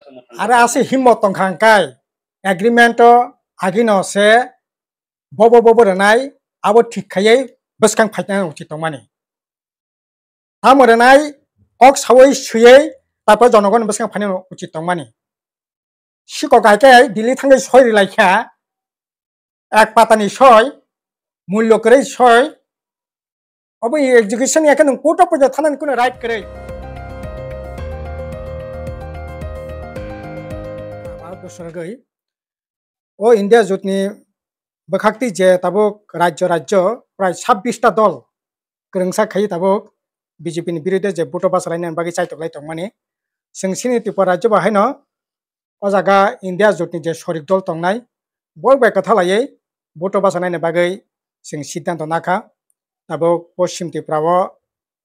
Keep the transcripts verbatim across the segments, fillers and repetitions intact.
Aro ase himmot tongkha hwnkhe agreement o agino se bobo bobo rwnai abo thik khaiwi bwskang phaikna uchit tongmani. Tamo rwnai kok sawi swiwi tapo jonogon bwskang phaina uchit tongmani. Sikok hai khe Delhi thangwi soi rwlai kha, ek patani soi, mullo kwrwi soi, obo execution ya khe nwng court o poito thanani kuno right kwrwi. Bharat borso rwgwi o India jotni bwkhakti je tabuk rajyo rajyo prai sabbish ta dol kwrwngsa khai tabuk B J P ni birude je vote o bachalainani bagwi chaitoklai tongmani. Chwng chini Tripura rajyo bo haino o jaga India jotni je sorik dol tongnai, borok bai kwtha laiwi vote o bachalainani bagwi chwng siddhanto nakha. Tabuk Poschim Tripura o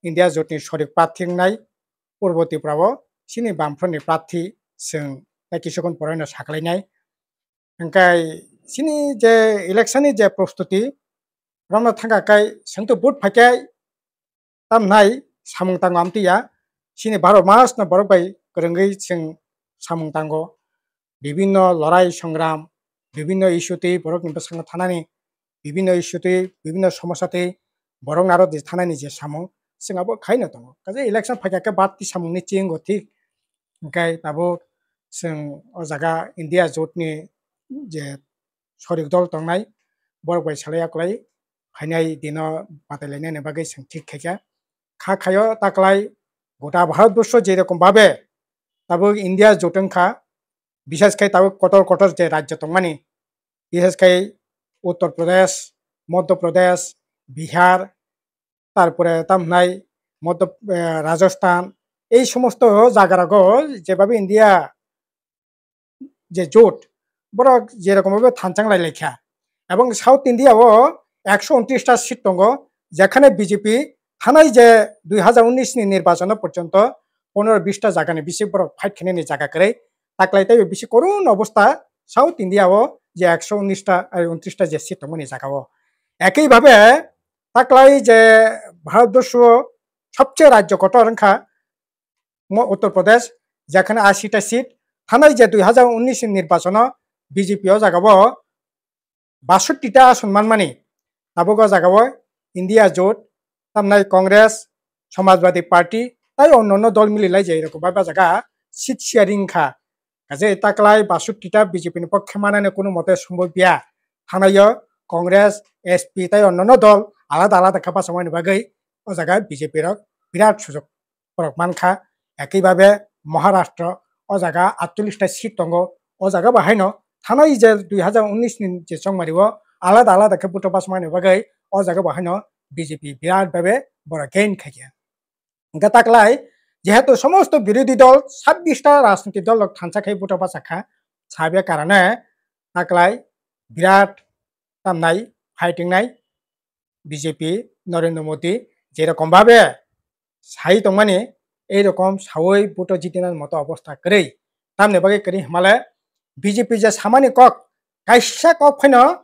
India jotni sorik prarthi wngnai, Purbo Tripura o chini Bamfront ni prarthi chwng tei kisukun poroino sakhlainai. Hwnkhe chini je election ni je prostuti romno thangkha khe chwngto vote phaikhe tamnai samung tango amtwi ya. Chini baro mas no borok bai kwrwngwi chwng samung tango. Bibinno lorai songram, bibinno issue twi borokni bwskango thanani, bibinno issue twi, bibinno somosa twi borok naro di thanani je samung, chwng abo khaino tongo. Kaisa election phaikha khe batti samungni chingo thik. Hwnkhe tabuk chwng o jaga India jotni je sorik dol tongnai, borok bai salai akwlai phainai dino batailainani bagwi chwng thik khaikha. Kha khaio taklai gota Bharat borso je rokom babe tabuk India jot wngkha, bishes khai tabuk kotor kotor je rajyo tongmani, bishes khai Uttar Pradesh, Madhya Pradesh, Bihar, tarpore tamhnai Madhya, eh, Rajasthan, ei somosto jagarogo jebabe India je jot, borok jerokom bhabe thanchang lai lai kha. Ebong South India o ekso untris ta seat tongo, jekhane B J P thanai je dui hazar unis ni nirbachon o porjonto pondro bis ta jagani bisi borok fight khainani jaga kwrwi. Taklai taibo bisi korun obostha South India o je ekso unis ta, ai, untris ta je seat tongmani jaga o. Ekei bhabe taklai je Bharat borso o sobse rajyo kotor wngkha mo Uttar Pradesh, jekhane ashi ta seat, thanai je dui hazar unis ni nirbachon o B J P o jaga o basotti ta ason manmani. Tabuk o jaga o India jot, tamnai Congress, Samajwadi Party, tai onno onno dol mili lai je erokom bai bajaga seat sharing wngkha. Kaje taklai basotti ta B J P ni pokhe manani kunu mote sombobya. Thangnaio Congress, S P tai onno onno dol alada alada khe bachangmani bagwi o jaga B J P rok birat sujok borok mankha. Ekei babe Maharashtra o jaga atchollish ta seat tongo. O jaga bo haino thanai je dui hazar unis ni je chongmari o alada alada khe vote o bachmani bagwi o jaga bo haino B J P birat babe borok gain khaikha. Hwnkhe taklai jehetu somosto birodhi dol sabbish ta rajniti dol rok thansa khai vote o bachakha, sabe karone taklai birat tamnai fighting nai B J P Narendra Modi jerokom babe sai tongmani, ei rokom saui vote o jitina moto obostha kwrwi. Tamni bagwi kwrwi hwnmale B J P je samani kok, kaisa kok phano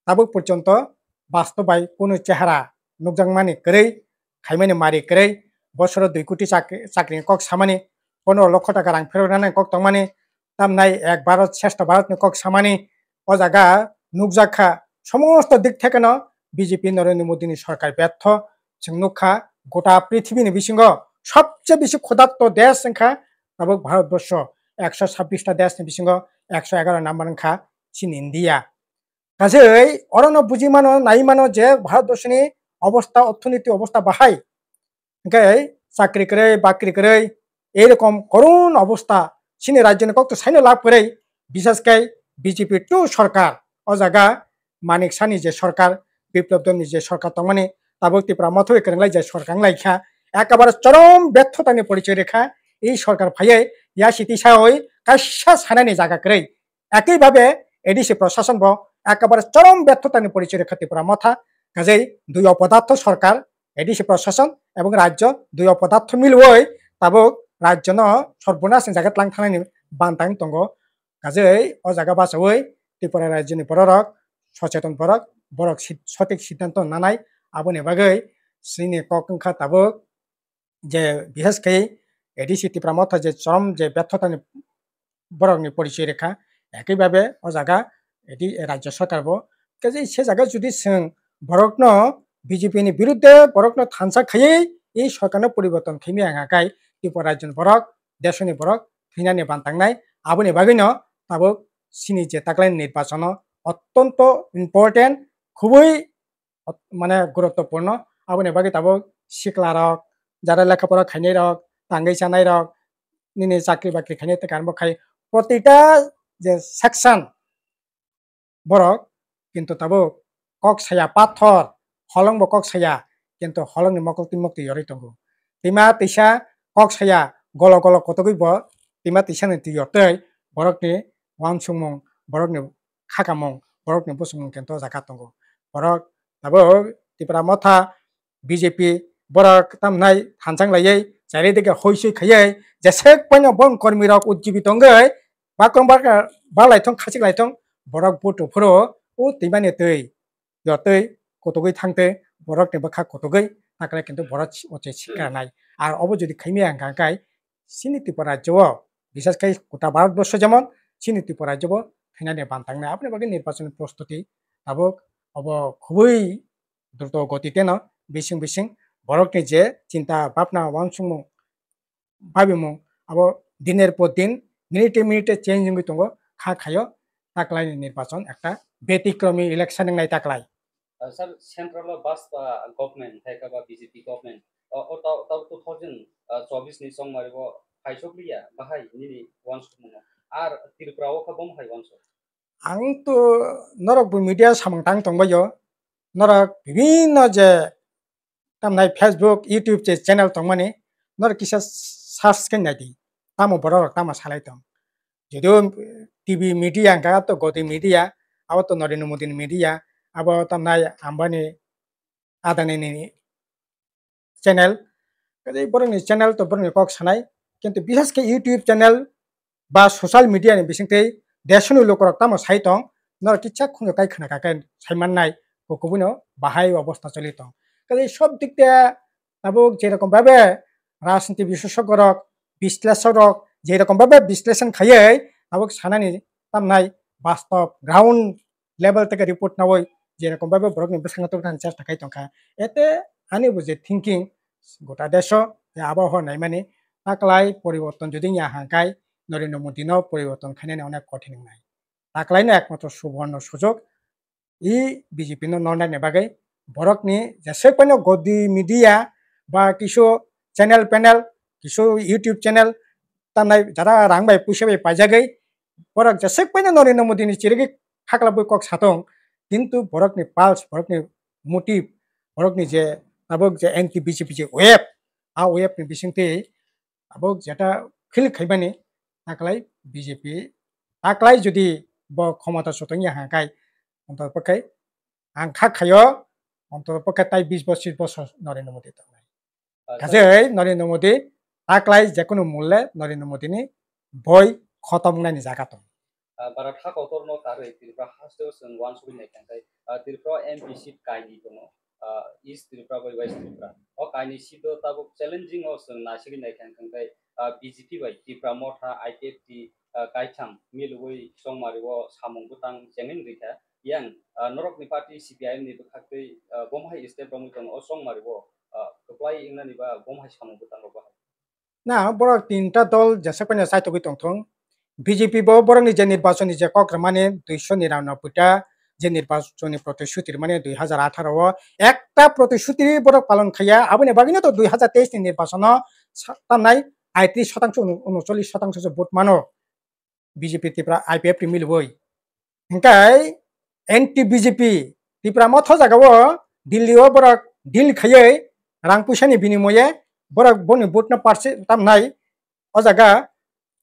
tabuk porjonto bastob bai kunu chehara nukjakmani kwrwi, khaimani mari kwrwi, bosoro dui koti chak-, chakrini kok samani, pondro lokho taka rang pheroknani kok tongmani, tamnai ek Bharat Shreshtha Bharat ni kok samani, o jaga nukjak kha, somosto dik thekeno B J P Narendra Modi ni sorkar betho. Chwng nukha gota prithibini bisingo sobse bisi khudato desh wngkha tabuk Bharat borso, ekso sabbish ta desh ni bisingo ekso egaro number wngkha chini India. Kaje orono buji mano, nai mano je Bharat borso ni obostha, orthonoiti obostha bahai. Hwnkhe chakri kwrwi, bakri kwrwi, ei rokom korun obostha, chini rajyoni kokto saino lab kwrwi, bisas khe B J P two sorkar, o jaga Manik Sahni je sorkar, Biplab Debni je sorkar tongmani, tabuk Tipra Motha bai kwrwnglai je sorkar wnglaikha, ekabare chorom bethotani porichoi rwkha, ei sorkar phaiwi yasi tisawi kaisa sanani jaga kwrwi. Ekei bhabe A D C prosason bo ekabare chorom bethotani porichoi rwkha Tipra Motha, kajei dui opodartho sorkar, A D C prosason ebong rajyo dui opodartho milwi tabuk rajyono sorbonasni jaga tlang thangnani bantang tongo. Kajei o jaga bachaui Tripura rajyoni bororok socheton borok, borok si-, sothik siddhanto nanai, aboni bagwi chini kok wngkha tabuk je bisas khe A D C Tipra Motha je chorom je bethotani borokni porichoi rwkha. Ekhi babe o jaga edi rajya sarkar bo kaisa se jaga jodi chwng borokno B J P ni birudde borokno thansa khaiwi ei sarkarno poriborton khaimya hwnka khe Tripura rajyoni borok, desoni borok thwinani bantangnai. Aboni bagwino tabuk chini je taklai nirbachono ottonto important, khubui ot-, mane guruttopurno. Aboni bagwi tabuk siklarok, jara lekha pora khainairok, tangwi chanairok, nini chakri bakri khainai tei karmo khai protita je section borok kintu tabuk kok saya pathor, holong bo kok saya, kintu holongni mokol twi mokti yorwi tongo. Twima twisa kok saya golo golo kotogwi bo twima twisani twi yortwi borokni uansukmung, borokni khakamung, borokni bosongmung kintu o jaga tongo. Borok tabuk Tipra Motha B J P borok tamnai thanchang laiwi chairi dike hoi soi khaiwi jesek paino bong kormi rok utjibi tongwi bakong bak-, balaithong khachik laithong borok butu phuru o twimani twi yotwi kutugwi thangtwi borokni bwkha kutugwi takle kintu borok oche sikranai. Ar obo jodi khaimya hwnka khe chini Tripura rajyo o, bisas khe kota Bharat borso jemon chini Tripura rajyo o thwinani bantangnai. Aboni bagwi nirbason prostuti tabuk obo khubui druto goti teno bising bising borokni je chinta bhapna uansukmung babimung abo diner por din, minute minute change wngwi tongo. Kha khayo taklaini nirbachon ekta betikromi election wngnai taklai. Ah, sir, central o bas ba government, hai kha ba B J P government, o, o tau, tau two thousand chobbish ni chongmari o phaisok liya, bahai nini uansukmung no. Ar Tripura o kha bom hai uansuk. Ang to norok bo media samung tang tongbaio, norok bibinno je tamnai Facebook, YouTube je channel tongmani, norok kisa search khe naidi, tamo borok rok tamo salai tong. Jodio T V media hwnkha to goti media, abo to Narendra Modi ni media, abo tamnai Ambani, Adani ni channel, kaisa borokni channel to borokni kok sanai, kintu bisas khe YouTube channel ba social media ni bisingtwi desoni lukurok tamo sai tong, norok kisa khunju kai khna kha khe sai mannai, kukubuino bahai obostha choli tong. Kaisa sob dik de tabuk jerokom bhabe rajniti bisleshok rok, bisleshok rok jerokom bhabe bisleshon khaiwi tabuk sanani tamnai bastob ground level theke report nawi jerokom bhabe borokni bwskango tubui thani chesta khai tongkha. Ete ani bo je thinking gota deso je abo hor naimani taklai poriborton jodi wngya hangkai Narendra Modi no poriborton khainani onek kothin wngnai. Taklai no ekmatro suborno sujok i B J P no nonai ni bagwi borokni jesek paino godi media ba kisu channel panel, kisu YouTube channel tamnai jara rang bai puisa bai paijagwi borok jesek paino Narendra Modi ni chirigwi khaklabwi kok satong, kintu borokni pulse, borokni motive, borokni je tabuk je anti B J P je wave, a wave ni bisingtwi abo jeta feel khaimani taklai B J P, taklai jodi bo khomota sotong ya hangkai, ontotpokhe ang kha khayo, ontotpokhe tai bis bochis bosor Narendra Modi tongnai. Ah, Kajai Narendra Modi taklai jekunu mulle Narendra Modi ni boi khotom wngnai ni jaga tong. Ah, Bharat ha kotor no karwi Tripura haste o chwng uansugwi nai kha khe, ah, Tripura o M P seat kainwi tongo, ah, East Tripura bai West Tripura. O kainwi seat o tabuk challenging o chwng naisigwi nai kha khe, ah, B J P bai Tipra Motha, I P F T, ah, kaitham milwi chongmari o samung bwtang chengeng rikha. Yang, ah, norokni party C P I M ni bwkhaktwi, ah, bomo hai step romwi tongo o chongmari o, ah, kwplai wngnani ba bomo hai samung bwtang rok bahai. Na, borok tinta dol jesek paino chaitogwi tongthung. B J P bo borokni je nirbachon ni je kok rwmani duiso niranobboi ta je nirbachon ni protishruti rwmani dui hazar atharo o ekta protishruti borok palon khaiya, aboni bagwino to dui hazar teis ni nirbachono sa-, tamnai aitris shotangso, unu-, unocholish shotangso se vote mano. B J P Tripura I P F T milwi. Hingkai anti B J P Tipra Motha jagao Delhi o borok deal khaiwi rang puisa ni binimoye borok boni vote no parse tamnai o jaga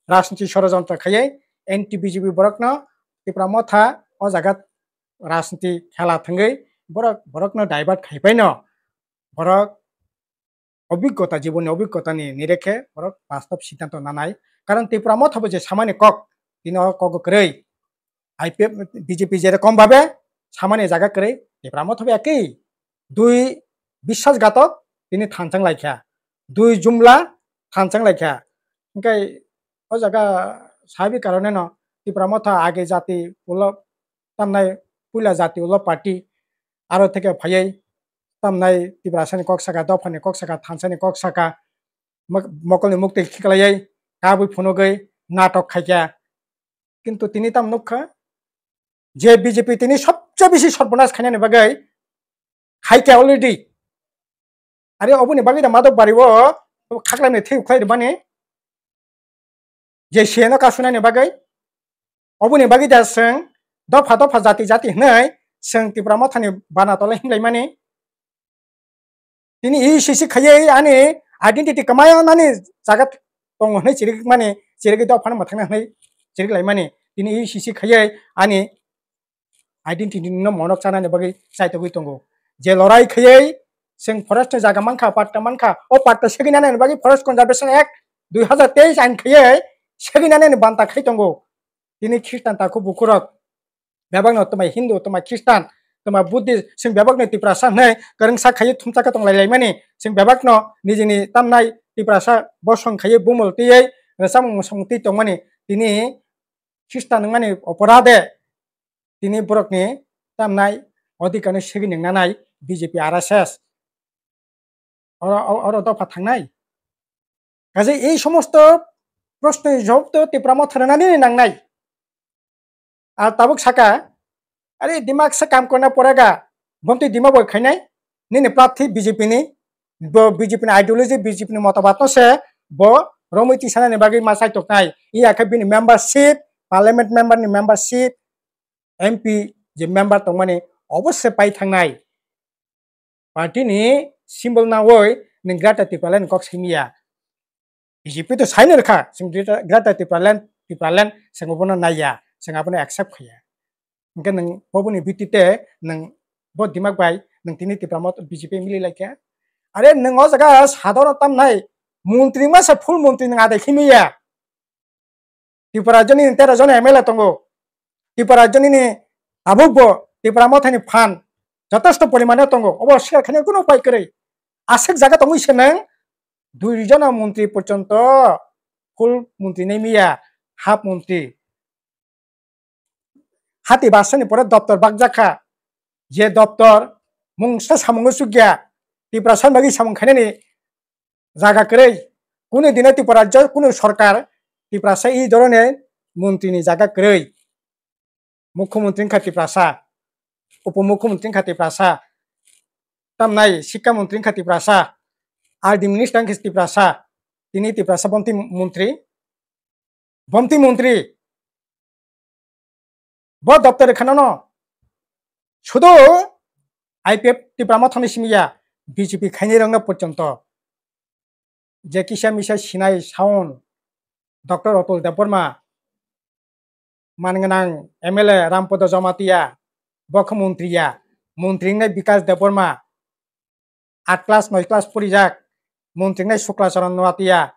rajniti sorojontro khaiwi anti B J P borok no Tipra Motha o jaga rajniti khela thangwi borok, borok no divert khaipai no borok obiggota, jibonni obiggota ni nirekhe borok bastob siddhanto nanai. Karon Tipra Motha bo je samani kok, tini o kogo kwrwi. I P F, B J P jerokom bhabe samani jaga kwrwi, Tipra Motha bo ekhi. Dui biswasghatok, tini thanchang laikha. Dui jumla thanchang laikha. Hingkai o jaga sabi karone no Tipra Motha age jati ulo tamnai puila jati ulo party aro theke phaiwi tamnai Tiprasani kok saka, dophani kok saka, thansani kok saka, mok-, mokolni muktwi khiklaiwi kabui phunugwi natok khaikha. Kintu tini tam nukha je B J P tini sobse bisi sorbonas khainani bagwi khaikha already. Are oboni bagwi da Madok Bari o khaklaimni thwi ukhlai rwmani, je C N o kasunani bagwi. Oboni bagwi da chwng dopha dopha jati jati hwnwi chwng Tipra Mothani bana tole himlaimani. Tini E C C khaiwi ani identity kwmayo nani jaga tongo hwnwi chirikmani, chirigwi dophano mwthangna hwnwi chiriklaimani. Tini E C C khaiwi ani identity no monok chanani bagwi chaitogwi tongo. Je lorai khaiwi chwng forest ni jaga mankha, patta mankha, o patta segwi nanani bagwi Forest Conservation Act dui hazar teis ain khaiwi segwi nanani banta khai tongo. Tini Khristan takhuk bukhurok bebakno twmai Hindu, twmai Khristan, twmai Buddhist, chwng bebakno Tiprasa hwnwi kwrwngsa khaiwi thumsa khe tonglaimani. Chwng bebakno nijini tamnai Tiprasa bosong khaiwi bumul twiwi rwchapmung mwsong twi tongmani. Tini Khristan wngmani oporade tini borokni tamnai odhikar no segwi nwngnanai B J P R S S. Oro, oro, oro dopha thangnai. Kaje ei somosto proshnoni jawab to Tipra Motha rwnani nangnai. Ar tabuk saka, "Are, dimak se kam korna porega, bomtwi dima bo khainai, nini prarthi B J P ni, bo B J P ni ideology, B J P ni motobat no se bo romwi tisanani bagwi ma chaitoknai." Iya khe bini membership, parliament member ni membership, M P je member tongmani obo se pai thangnai. Party ni symbol nawi nwng Greater Tipraland kok simiya. B J P to saino rwkha, chwng Greater, Greater Tipraland, Tipraland chwng abono naiya, chwng abono accept khaiya. Hwnkhe nwng boboni biti te nwng bo dimak bai nwng tini Tipra Motha B J P mili laikha. Are nwng o jaga sadoro tamnai montri masa full montri nwng adai khimiya. Tripura rajyo nini tero jon M L A tongo. Tripura rajyo nini tabukbo Tripura Mothani phan jotosto porimano tongo. Obo swkar khainai kunu upai kwrwi. Aswk jaga tongwi se nwng dui jona montri porjonto full montri nai miya, half montri. Hati basani pore doptor bakjakha. Je doptor mungsa samungo chukya, Tiprasa bagwi samung khainani jaga kwrwi. Kunu dino Tripura rajyo, kunu sorkar Tiprasa ei dhoroner montri ni jaga kwrwi. Mukhyamantri wngkha Tiprasa, upomukhyamantri wngkha Tiprasa, tamnai sikka mantri wngkha Tiprasa, R D minister wngkha Tiprasa, tini Tiprasa bomtwi montri, bomtwi montri. Bo doptor rwkha nono. Sudu I P F Tipra Mothani simi ya, B J P khainai rokno porjonto. Je kisa misa sinai sound, Doctor Atul Debbarma, man gwnang M L A Rampada Jamatia, bo khe montri ya, montri wngnai Bikas Debbarma, aat class, noi class porijak, montri wngnai Sukla Charan Noatia,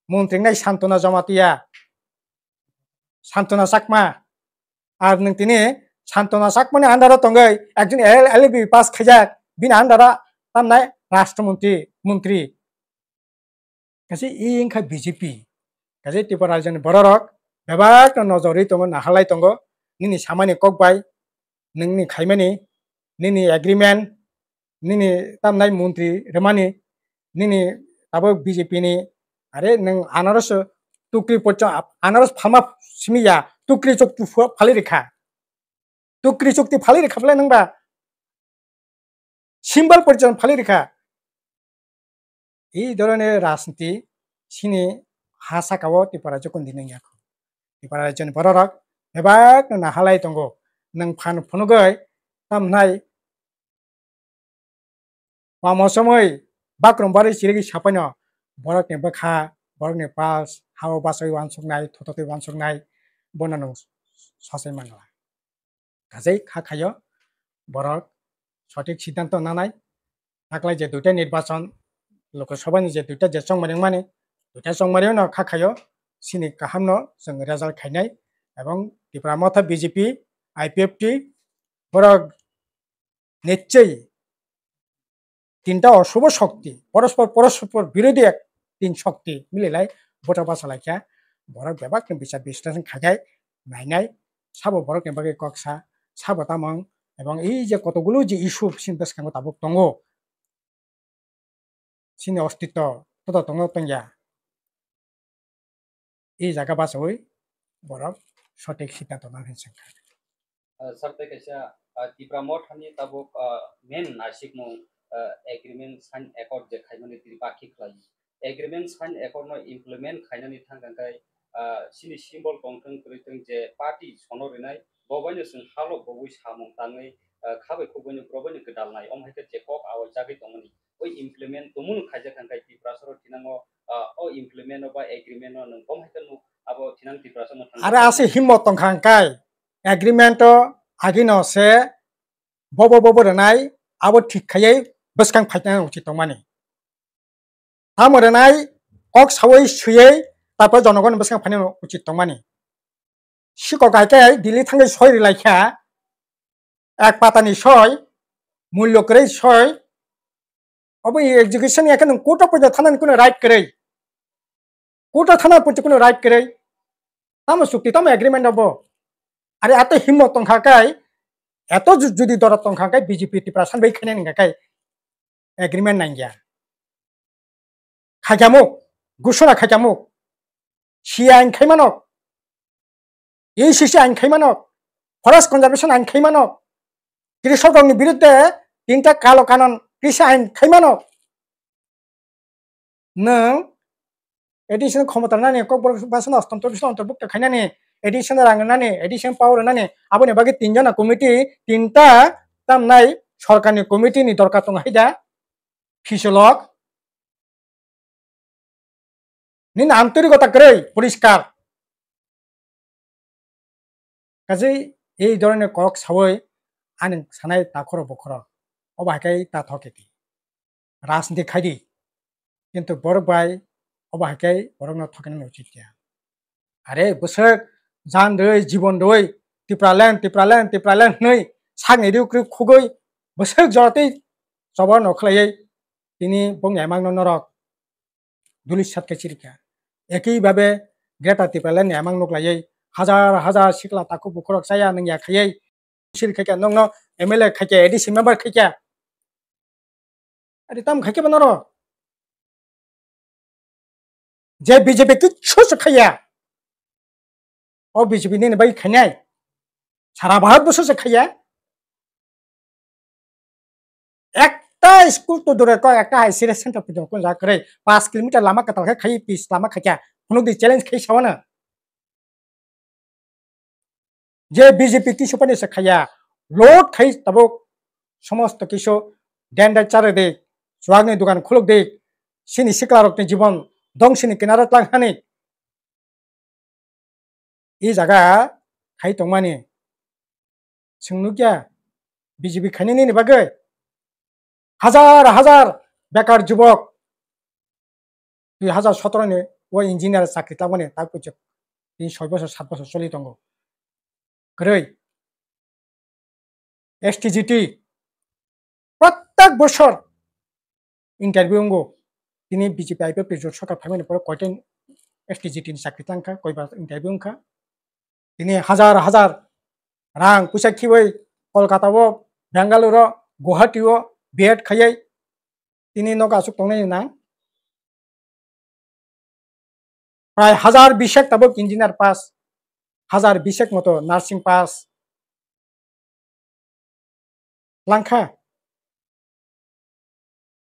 montri wngnai Santona Jamatia, Santona Chakma, ar nwng tini Santona Chakmani under o tongwi ekjon L L B pass khaijak, bini under o tamnai Rashtra Montri, montri. Kaisa e wngkha B J P. Kaisa Tripura rajyoni bororok bebakno nojorwi tongo, naharlai tongo. Nini samani kok bai, nini khaimani, nini agreement, nini tamnai montri rwmani, nini tabuk B J P ni, are nwng anaros tukri pocho, anaros phalma simi ya, tukri chukti phalwi rwkha. Tukri chukti phalwi rwkha bwlai nwng ba? Symbol porjon phalwi rwkha. Ei dhoroner rajniti chini ha saka o Tripura rajyo kundi nung ya kho. Tripura rajyoni bororok bebak no naharlai tongo. Nwng phan phunugwi tamhnai wamo somoi bakrum barwi chirigwi sapaino borokni bwkha, borokni pulse, ha-o bachai uansuknai, thototwi uansuknai, bono nwng sachai mangla. Kajai kha khaio borok sothik siddhanto nanai. Taklai je duita nirbachon, Lok Sabha ni je duita je chongmani wngmani, duita chongmani no kha khaio, chini kaham no chwng result khainai. Ebong Tipra Motha B J P, I P F T, borok nichchoi tinta oshubo shokti, porospor porospor birodhi ek tin shokti mililai bota basa laikha. Borok bebak ni bichar bisleson khainai, nainai, sabo borok ni bagwi kok sa, sabo tamung, ebong ei je kotokgulo je issue sini bwskango tabuk tongo. Sini ostitto, toto tongno tongya. I jaga bachawi borok sothik siddhanto nang hinwi swngkha. Ah, sir, tei kaisa, ah, Tipra Mothani tabuk, ah, main naisikmung, ah, agreement sign accord je khaimani Tripakhi khlai. Agreement sign accord no implement khainani thang khe, ah, sini symbol tongthwng kwrwi thwng je party sono rinai, bo baino chwng halok bobwi samung tangwi, ah, khabai khukbaino borok baino gwdalnai, omo hai khe je kok awai jagwi tongmani. O implement tongmung khaijak kha khe Tiprasa rok thinango, ah, o implement o ba agreement o nwng kom hai khe nuk abo thinang Tiprasa no thang Are khe ase himmot tong kha khe agreement o agino se bobo bobo rwnai abo thik khaiwi bwskang phaina uchit tongmani. Tamo rwnai kok sawi swiwi tapo jonogon bwskang phaina uchit tongmani. Sikok hai khe Delhi thangwi soi rwlai kha, ek patani soi, mullo kwrwi soi, obo execution ya khe nwng court o poito thanani kuno right kwrwi. Court o thana poito kuno right kwrwi. Tamo chukti, tamo agreement obo. Are ato himmot tong kha khe, eto ju-, judi dorot tong kha khe B J P Tiprasa bai khainani hwnkha khe agreement nangya. Khaikhamuk, gusuna khaikhamuk. C A ain khaimanok. A C C ain khaimanok. Forest conservation ain khaimanok. Krishok rokni biruddhe tinta kalo kanon krisi ain khaimanok. Nwng additional khomota rwnani, Kokborok bwsano ostantro bisalo ontorbukto khainani, additional rang rwnani, additional power rwnani, aboni bagwi tinjona committee, tinta tamnai sorkarni committee ni dorkar tongo hai da? Phisolok. Nini antorikota kwrwi, poriskar. Kaje ei dhoroner kok sawi ani sanai takhoro bokhoro. Obo hai khe ta thok khe di. Rajniti khai di. Kintu borok bai obo hai khe borokno thokna uchit ya. Are bwswk jan rwi, jibon rwi, Tipraland, Tipraland, Tipraland hwnwi sakni rwi kwrwi khugwi bwswk joratwi choba no khlaiwi tini bongni emang no norok duli sat khe chirikha. Ekhi bhabe Greater Tipraland ni emang nuk laiwi hajar hajar sikla takhuk bukhurok chaya nungya khaiwi misil khaikha, nokno M L A khaikha, A D C member khaikha. Ari tam khaikha ba noro? Je B J P kichu se khaiya. O B J P nini bai khainai. Sara Bharat boso se khaiya. Ekta school to dure ko, ekta higher secondary center to dure ko, ja kwrwi, paanch kilometer lama kwtal khe khai, pitch lama khaikha, phunuk di challenge khai sawana. Je B J P kisu pani se khaiya, load khai tabuk, somosto kisu dendar chare di, chuakni dukan khuluk di, sini sikla rokni jibon dong sini kinaro tlang hani. I jaga khai tongmani. Chwng nukya B J P khainani ni bagwi hajar hajar bekar jubok dui hajar sotoro ni o engineer chakri tangmani tak puijak tini soi bosor sat bosor choli tongo. Kwrwi. S T G T, prottek bosor interview wngo. Tini B J P I P F T jot sorkar phaimani pore koitai S T G T ni chakri tangkha, koibar interview wngkha. Tini hajar hajar rang puisa khibai Kolkata o, Bengaluru o, Guwahati o B Ed khaiwi tini nogo aswk tongnai nang. Prai hajar bisek tabuk engineer pass, hajar bisek moto nursing pass langkha.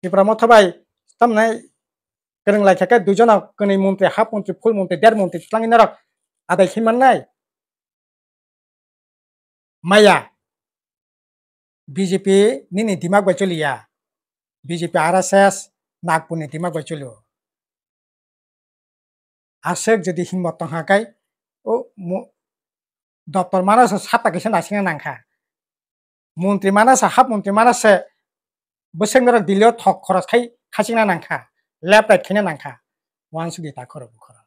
Tipra Motha bai tamnai kwrwng lai kha khe dui jona kwnwi montri, half montri, full montri, der montri twlangwi norok adai khe mannai. Maya, B J P nini dimak bai choliya, B J P R S S Nagpur ni dimak bai cholio. Aswk jodi himmot tongkha khe, o mo-, doptor mana se sata kisa naisingna nangkha. Montri mana se, half montri mana se, bwswk norok Delhi o thok khoros khai khachingna nangkha, left right khaina nangkha. Wansugwi ta khoro bukhoro.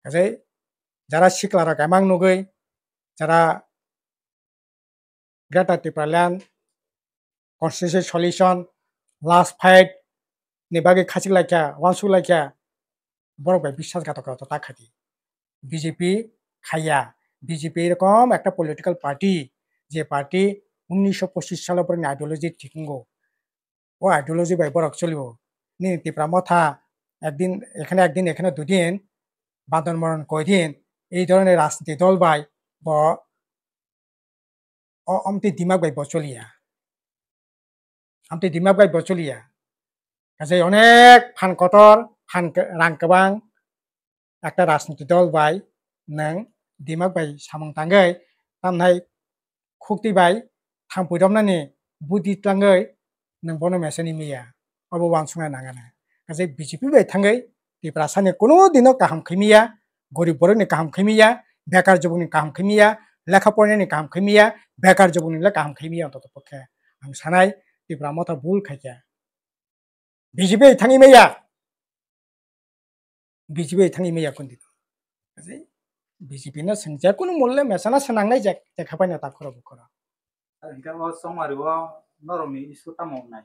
Kaje jara sikla rok emang nugwi, jara Greater Tipraland Constituency Solution, Last Fight ni bagwi khachik laikha, wansuk laikha. borok bai biswasghatok rok ta khadi. B J P khaiya. B J P erokom ekta political party, je party unnisho pochish salo borokni ideology thikungo. O ideology bai borok cholio. Nini Tipra Motha ekdin ekhane, ekdin ekhane, dui din, bandon moron koi din, ei dhoroner rajniti dol bai bo o omtwi dimak bai bo choliya. Amtwi dimak bai bo choliya. Kaisa onek phan kotor, phan k-, rang kwbang, ekta rajniti dol bai nwng dimak bai samung tangwi, tamnai khuktwi bai thampui romnani budi tlangwi nwng bono mechani miya. Obo uansukna nangani. Kaisa B J P bai thangwi Tiprasani kuno dino kaham khaimiya, gorib borokni kaham khaimiya, bekar jubukni kaham khaimiya, lekha porinani kaham khaimiya, bekar jubukni le kaham khaimiya, ontotopokhe ang sanai Tipra Motha bul khaikha. B J P thangwi maya. B J P thangwi maya kundi. B J P no swngjak kunu mulle mesana swnangnai jak, jak hapai na takhoro bukhoro. Hingke o chongmari o norokni issue tamo wngnai?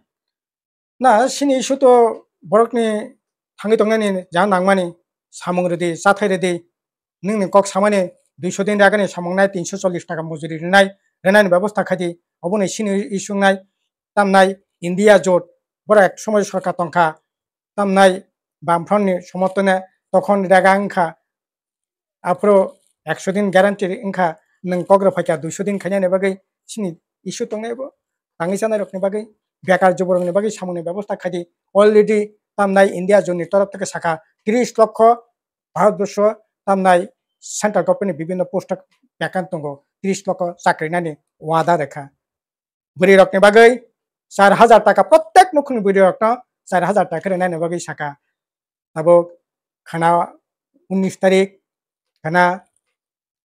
Na, sini issue to borokni thangwi tongnani jang nangmani, samung rwdi, chathai rwdi, nwngni kok samani duiso din ragani samung nai, tinso chollish taka mojuri rwnai, rwnani bebosta khaidi, oboni sini issue wngnai, tamnai India jot, borok ek somoy sorkar tongkha, tamnai Bamfront ni somorthone tokhon rega wngkha, aphuru ekso din guarantee wngkha, nwng kok rw phaikha duiso din khainani bagwi sini issue tongnai bo, tangwi chanai rokni bagwi, bekar juborokni bagwi samungni bebosta khaidi. Already tamnai India joni torof theke sakha tris lokho Bharatborsho tamnai central government ni bibhinno post o vacant tongo, tris lokho chakri nani wada rekha. Bwrwi rokni bagwi char hajar taka, prottek nukhungni bwrwi rokno char hajar taka rwnani bagwi sakha. Tabuk khana unnish tarik khana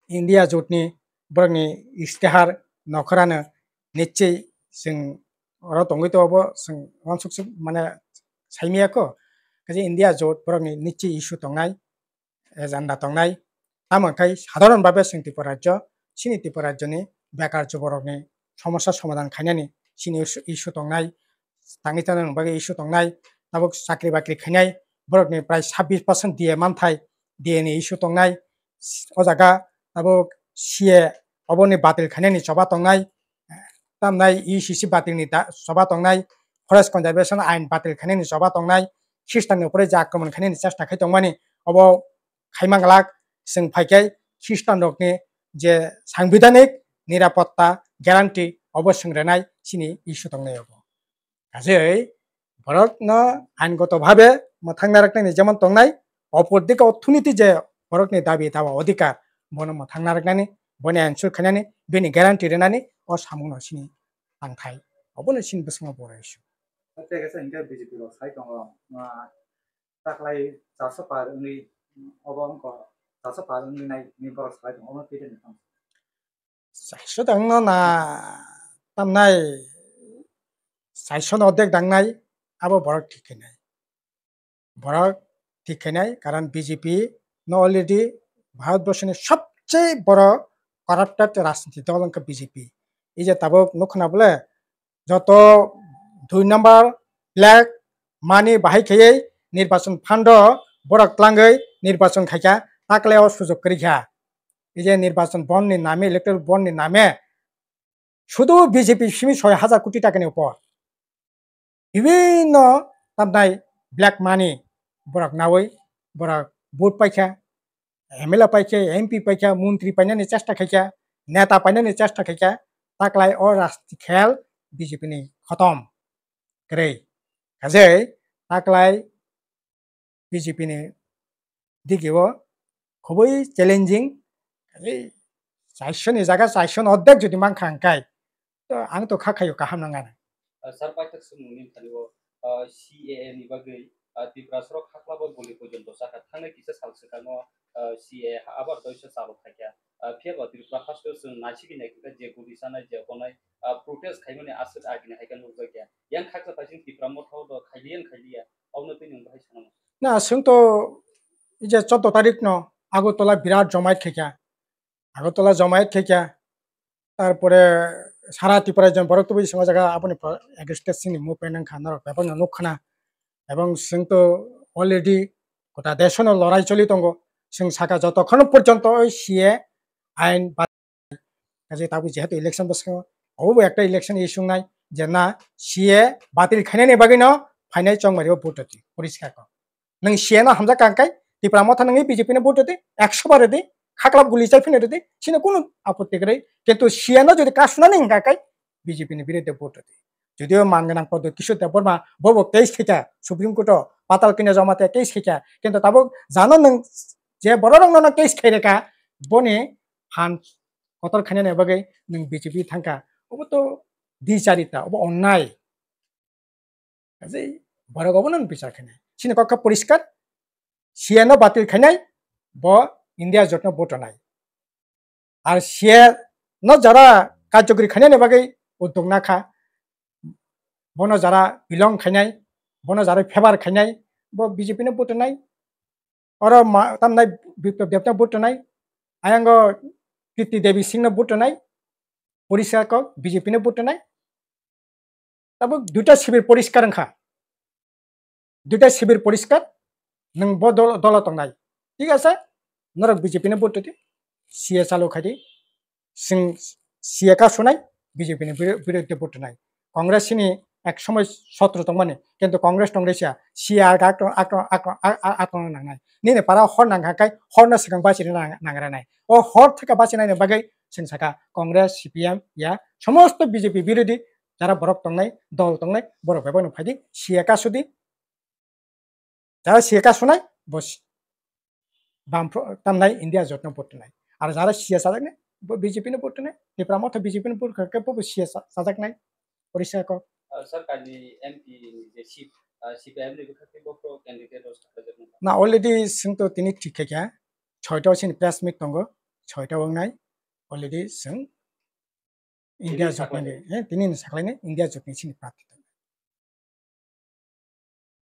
India jotni borokni istihar nokhorano nichwi chwng oro tongwi tongo, bo chwng uansuk mane saimiyakho. Kaisa India jot borokni nichwi issue tongnai, agenda tongnai. Tamo khe sadharon bhabe chwng Tripura rajyo, chini Tripura rajyoni bekar juborokni somosya somadhan khainani chini issue, issue tongnai, tangwi tongna bagwi issue tongnai, tabuk chakri bakri khainai borokni prai sabbish percent D A manthai, D A ni issue tongnai, o jaga tabuk C A oboni batil khainani choba tongnai, tamnai U C C batilni da-, choba tongnai, Forest Conservation Ain batil khainani choba tongnai, Khristanni upore je akromon khainani chesta khai tongmani, obo khaima glak, chwng phai khe Khristanrokni je sangbidhanik nirapotta guarantee obo chwng rwnai chini issue tongnai obo. Kajei borokno aingoto bhabe mwthangna rwknani jemon tongnai, opor dike orthoniti je borokni dabi dawa odhikar, bono mwthangna rwknani, boni answer khainani, bini guarantee rwnani o samungno chini tangthai, obono chini bwskango borok issue. Tei kaisa hinkhe B J P rok sai tongo, ah, taklai charso par wngwi, obo wngkha charso par wngwi nai hinwi borok sai tongo, omo twi rwni tamo? Charso tangno na tamnai, charso no ordek dangnai, abo borok thik khainai. Borok thik khainai, karon B J P no already Bharatborsoni sobse boro corrupted rajniti dol wngkha B J P. Ei je tabuk nukho na bole, joto dui number black money bahai khaiwi nirbachon fund o borok tlangwi nirbachon khaikha, takle o sujok kwrwikha. Ei je nirbachon bond ni name, electoral bond ni name sudu B J P simi soi hajar koti taka ni upor. Bibhinno tamnai black money borok nawi, borok vote paikha, M L A paikha, M P paikha, montri painani chesta khaikha, neta painani chesta khaikha, taklai o rajniti khel B J P ni khotom kwrwi. Kajei taklai B J P ni digi o khubui challenging, charso ni jaga charso ni ordek jodi mankha hwnkhai, to ang to kha khaio kaham nang ano. Ah, sir, paithak swngmung ni thani o, ah, C A A ni bagwi, ah, Tiprasa rok hakla bo guli porjonto chakha, thangnai kisa sal swkang o, ah, C A A ha abar doisa chalo khaikha. Ah, phiya ba Tripura haste o chwng naisigi naikha je guli chanai je konai, ah, protest khaimani aswk agini hai khe nukjakya. Yang khaksa paising Tipra Motha o do khailiya khailiya, obono twi nwng bahai sana muchung. Na, chwng to je choudo tarik no Agartala birat jomaiyat khaikha. Agartala jomaiyat khaikha. Tarpore sara Tripura jon borok tubui swngo jaga aboni pro-, against chini movement wngkha norok bebak no nukkhana. Ebong chwng to already Gota deshono lorai choli tongo. Chwng saka jotokhon porjonto oi C A ain ba-, kaje tabuk jehetu election bwskango, obo bo ekta election issue wngnai je na C A batil khainani bagwino phainai chongmari o vote rwdi, poriskar kok. Nwng C A no hamjak kang kai, Tipra Motha nungwi B J P no vote rwdi, ekso bar rwdi, khaklap guli chai phino rwdi, chini kunu apotti kwrwi. Kintu C A no jodi kasunani hwnkha kai, B J P ni biruddhe vote rwdi. Jodio man gwnang Pradyut Kishore Debbarma bobo case khaikha Supreme Court o, Patal Kanya Jamatia case khaikha, kintu tabuk jano nwng je borok rok no case khai rwkha, boni phan kotor khainani bagwi nwng B J P thangkha, obo to dicharita, obo onnai. Kaje borok obono bichar khainai. Chini kok kha poriskar, C A no batil khainai, bo India jotno vote rwnai. Ar C A no jara karjokori khainani bagwi uddog nakha, bono jara belong khainai, bono jara favor khainai, bo B J P no vote rwnai. Oro ma-, tamnai Biplab Deb no vote rwnai, ayango Kirti Devi Singh no vote rwnai, poriskar kok B J P no vote rwnai. Tabuk duita sibir poriskar wngkha. Duita sibir poriskar, nwng bo dol-, dolo tongnai. Thik ase? Norok B J P no vote rwdi. C A chalo khaidi. Chwng C A kasunai, B J P ni biro-, biruddhe vote rwnai. Congress chini ek somoi sotro tongmani, kintu Congress tongresia C A akrong, akrong, akrong, a-, a-, akrong nangnai. Nini para hor nangkha kai, hor no swkang bachina nang-, nangranai. O hor theka bachinaini bagwi chwng saka Congress, C P M ya, somosto B J P birodhi jara borok tongnai, dol tongnai, borok bai bono phaidi, C A kasudi. Jara C A kasunai, bo si-, bam pro-, tamnai India jotno vote nai. Ar jara C A sajaknai, bo B J P no vote nai. Tipra Motha B J P no vote kha khe bo, bo C A sa-, sajaknai. Poriskar kok. Ah, sarkarni M P ni je seat, ah, C P I M ni bwkhak tei bo pro candidate rok sakha jaknai. Na, already chwng to tini thik khe kha. Chhoita o chini press meet tongo. Chhoita wngnai. Already chwng India jotni, eh, tini ni saklainai India jotni chini prarthi tongo.